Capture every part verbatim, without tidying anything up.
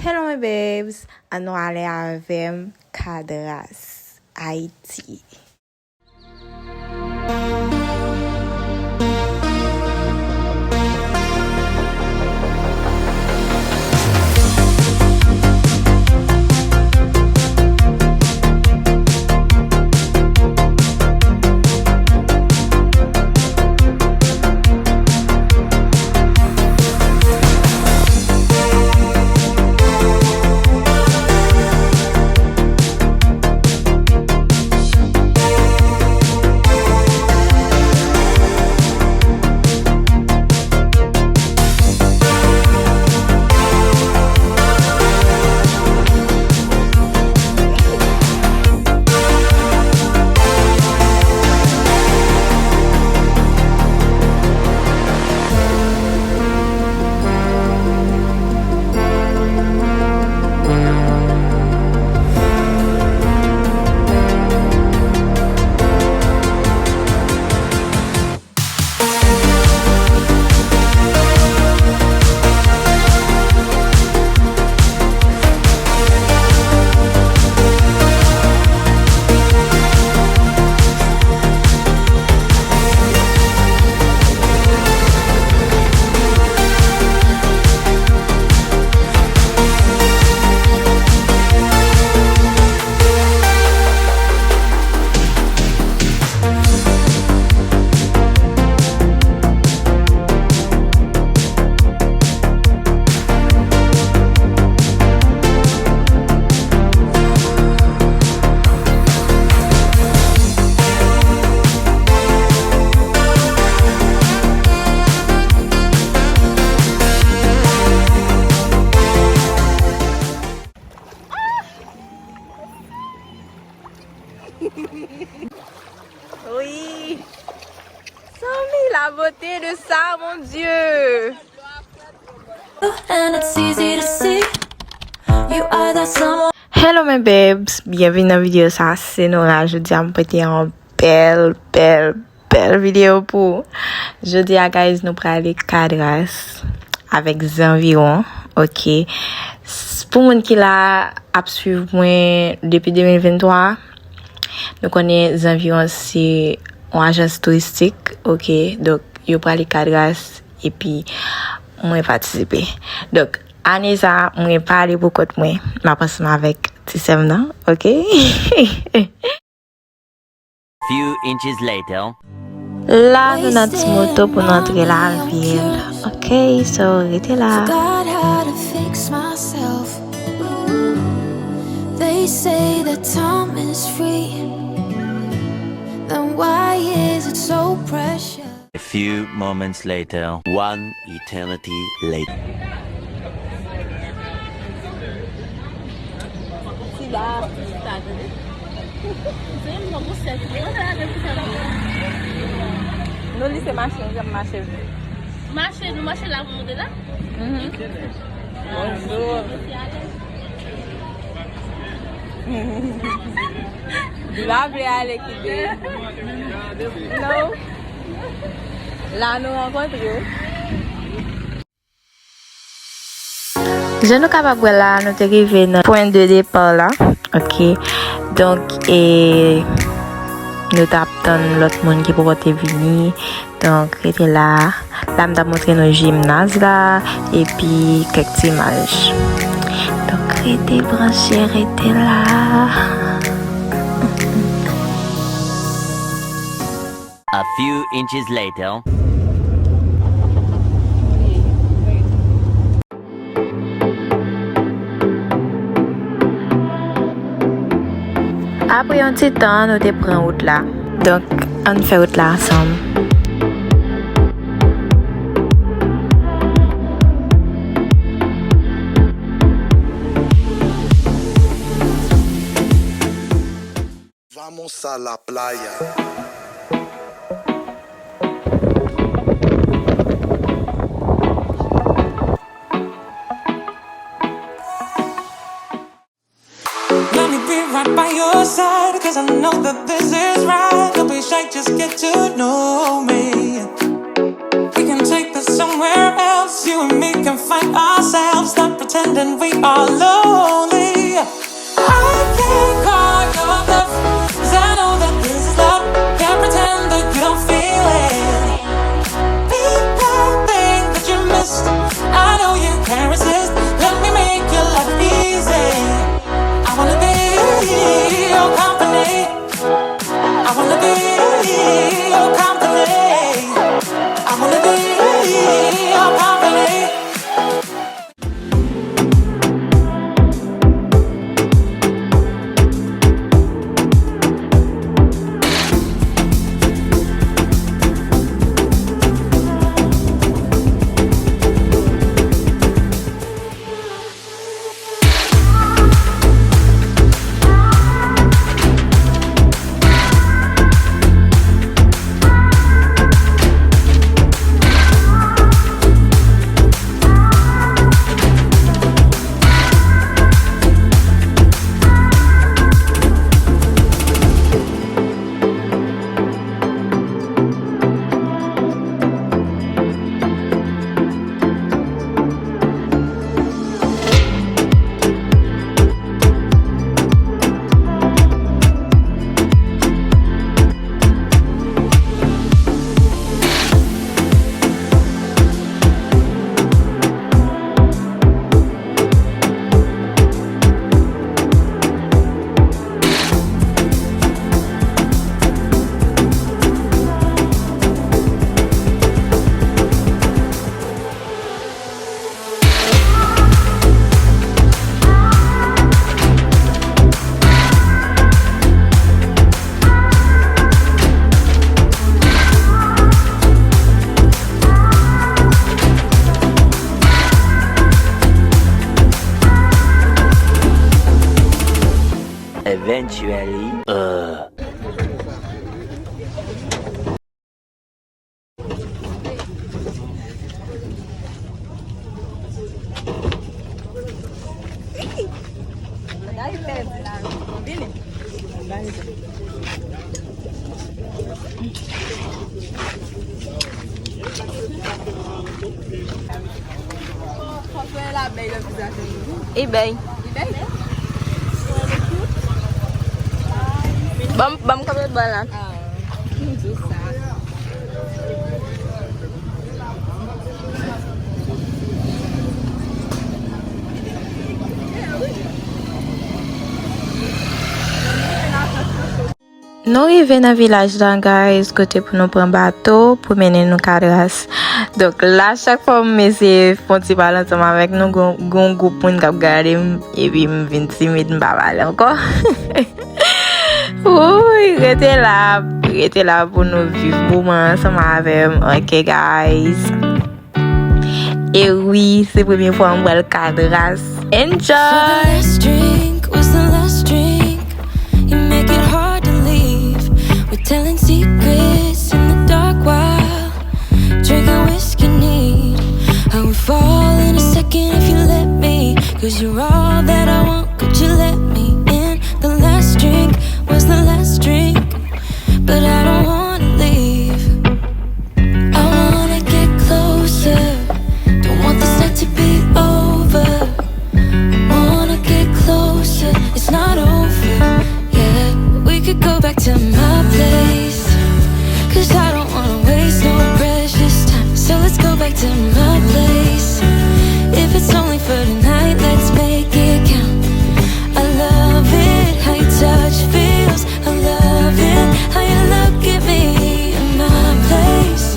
Hello my babes, ann nou ale avè m Cadras, Ayiti. Oui. Zanmi, la beauté de ça, mon Dieu. And it's easy to see you are that someone. Hello my babes, byenvini nan videyo sa, se Nora. Jodi a m pote yon bèl, bèl, bèl videyo pou ou. Jodi a guys, nou prale Cadras avèk Zanviwon, ok. S-, pou moun ki la ap swiv mwen depi de mil venntwa, nou konnen Zanviwon se yon ajans touristik, ok. Donk yo prale Cadras epi mwen patisipe. Donk ane sa mwen pa ale pou kont mwen, m ap ansanm avèk ti sè m nan, ok. Few inches later. La nou nan ti moto pou nou antre lavil. Ok, so rete la. Forgot how to fix myself. They say that time is free. Then why is it so precious? A few moments later. One eternity later. Nou li se mache, nou janm mache vre. Mache, nou mache la pou monte la? Mhm. Bonjou. Li pa vle ale kite. Non. La nou rankontre. Jan nou kapab wè la, nou te rive nan pwen de depa la. Ok. Donk, e, nou t ap tann lòt moun ki poko te vini. Donk, rete la. La, m t ap montre nou jimnaz la, epi kèk ti imaj. Donk, rete branche, rete la. A few inches later. Apre yon ti tan, nou te pran wout la. Donk, ann fè wout la ansanm. Vamos a la playa. Let me be right by your side, 'cause I know that this is right. Don't be shy, just get to know me. We can take this somewhere else. You and me can find ourselves, not pretending we are lonely. I can't call your bluff, 'cause I know that this is love. Can't pretend that you don't feel it. Be that thing that you missed. I know you can't resist. Let me make your life easy. I wanna be your company. I wanna be your company. I wanna be your company. Eventually, uh. Ebay. Ebay? Ban m, ban m kanpe bò la. Nou rive nan vilaj la, guys, kote pou nou pran bato pou mennen nou Cadras. Donk la, chak fwa m eseye fè yon ti pale ansanm avèk nou, gon, gon gwoup moun k ap gade m, epi m vin timid, m pa pale ankò. Wouy, rete la, rete la pou nou viv moman ansanm avè m, ok, guys? E wi, se premye fwa m pral Cadras. Enjoy! So the last drink was the last drink. You make it hard to leave. We're telling secrets in the dark while drinking whiskey neat. I would fall in a second if you let me. 'Cause you're all that I want. Could you let me in? The last drink was the last drink. But I don't wanna leave. I wanna get closer. Don't want this night to be over. I wanna get closer. It's not over yet. We could go back to my place. 'Cause I don't wanna waste no precious time. So let's go back to my place. If it's only for tonight, let's make it count. I love it how your touch feels. I love it how you look at me in my place.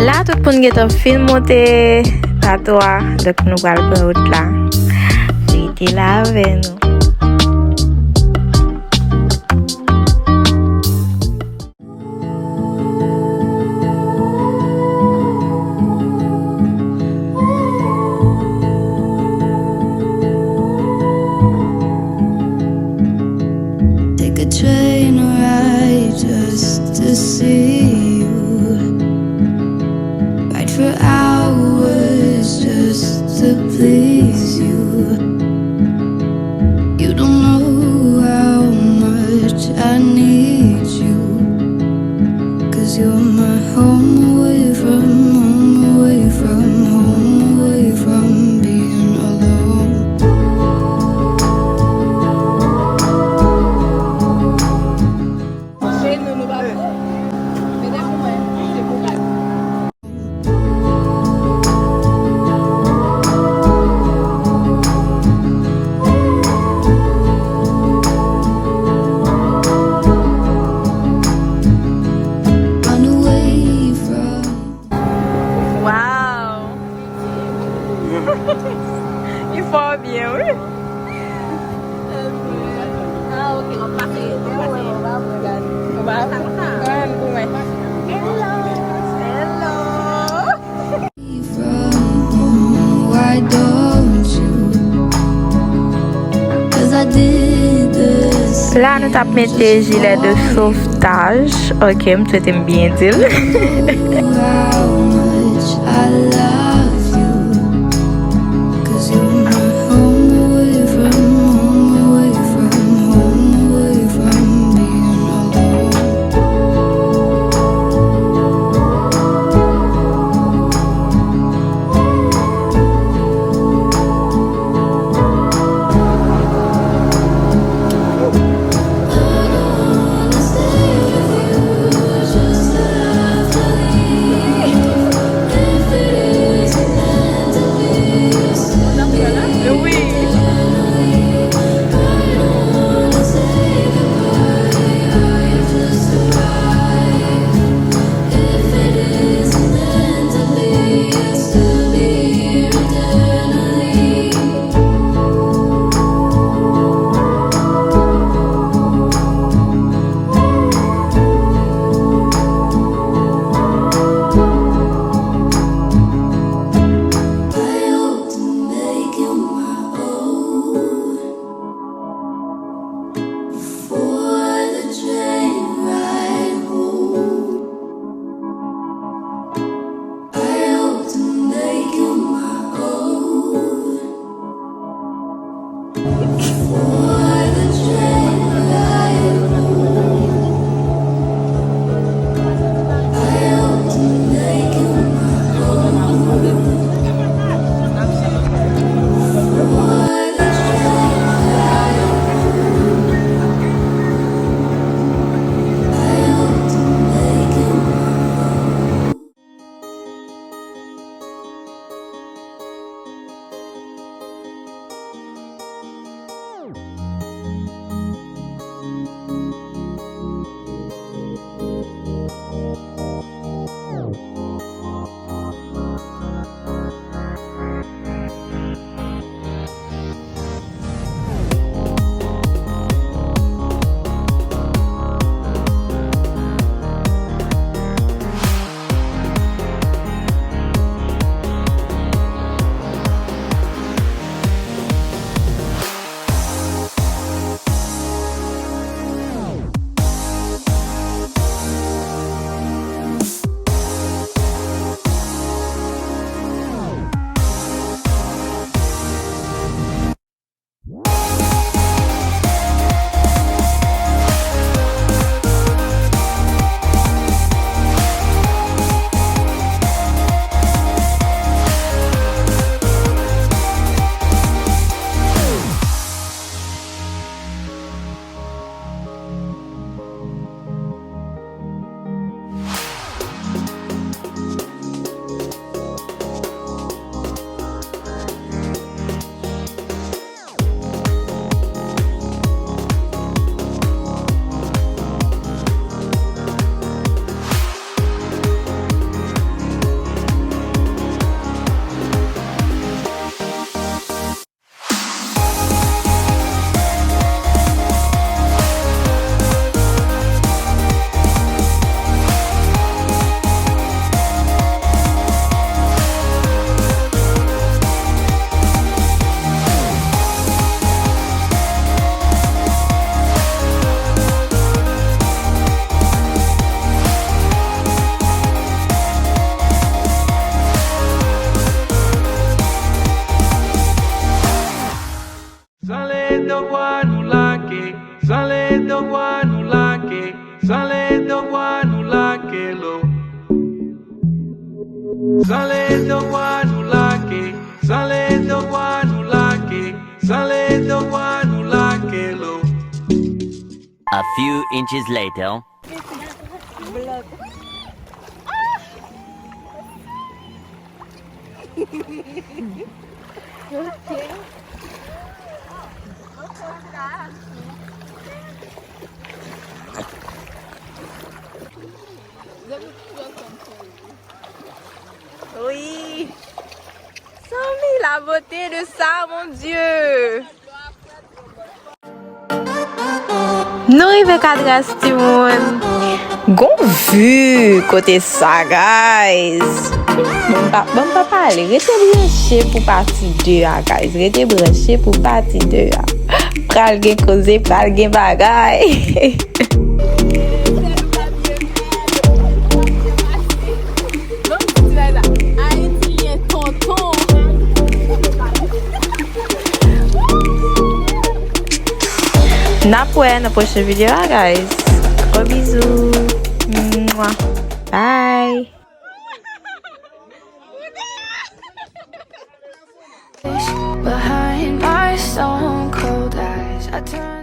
La, tout moun gentan fin monte bato a, donk nou pral pran wout la. Rete la avè nou. Take a train ride just to see you. Ride for hours just to please you. You don't know how much I need you. 'Cause you're my home away from home, away from home, away from being alone. Run away from Wow! Li fò byen, wi. Ah, ok, w ap pase, w ap pase. Ou pa konsa. Ann pou mwen. Hello. Hello. From home, why don't you? 'Cause I did this. La, nou t ap mete jilè de sovtaj. Ok, m swete m byen di l. How much I love you. 'Cause you're my home away from home, away from home, away from being alone. Devwa nou lage, san le devwa nou lage, san le devwa nou lage lo. San le devwa nou lage, san le devwa nou lage, san le devwa nou lage lo. A few inches later. Wi. Zanmi, la beauté de ça, mon Dieu. Nou rive Cadras, timoun. Gon vi kote sa, guys. Bon, m pa, bon, m pa pale. Rete branche pou pati de a, guys. Rete branche pou pati de a. Pral gen koze, pral gen bagay. N ap wè nan pwochen videyo a, guys. Gwo bizou. Mwah. Bye. Behind my stone cold eyes, I turn